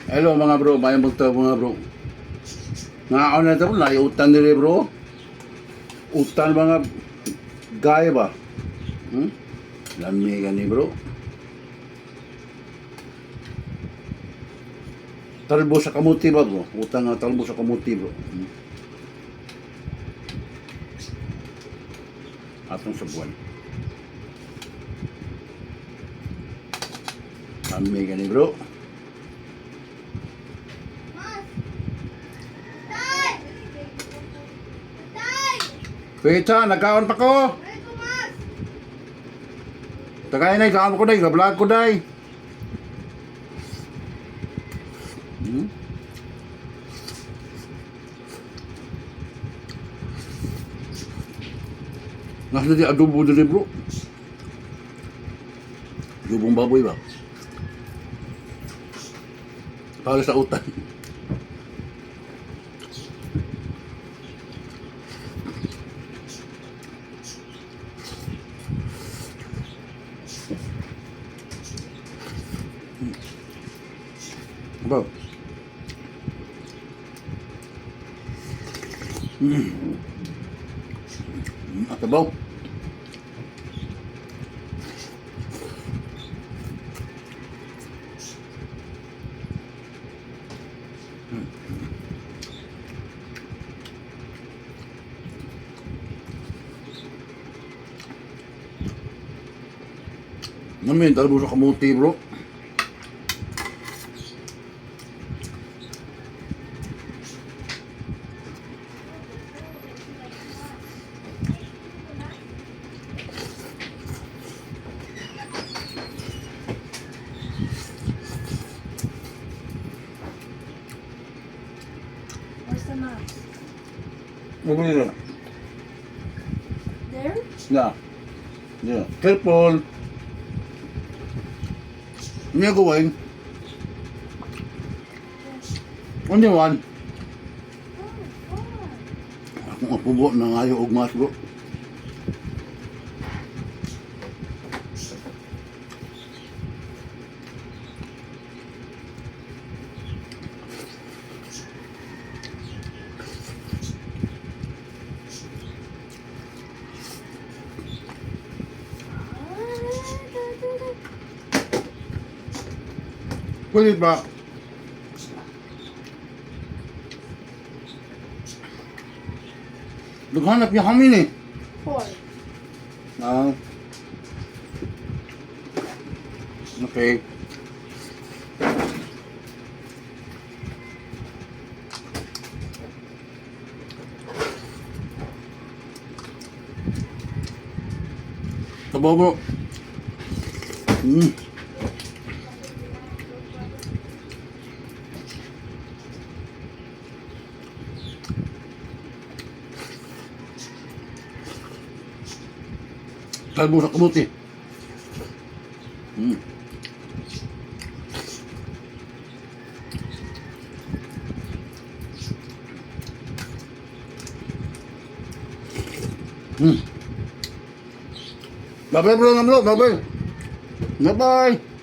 Hello mga bro, may buntag mga bro. Ngaon na ito bro, naiutan nila bro. Utan mga gaya ba? Hmm? Lami gani bro. Talbo sa kamuti ba bro? Utang nga talbo sa kamuti bro. Atong sa buwan. Lami gani bro. Mas! Tay! Tay! Pita, nagkaon pa ko. Ay, kumas! Tagay na, kaon ko day, vlog ko day. Nasa di adobo dili bro. Adobong baboy ba? Para sa utan. Bro. Atabaw. Namin, talbo sa kamuti, bro. Where's the mouse? Over there. There? Yeah. Yeah. Careful. Where you going? Only one. Oh, why? Akong apubo na ngayo og mas bro. Pwede ba? Naghanap niya kami ni. Four. Ah. Okay. Sabaw bro. Kalbo sa kabuti. Bye-bye bro, bro. Bye-bye. Bye-bye.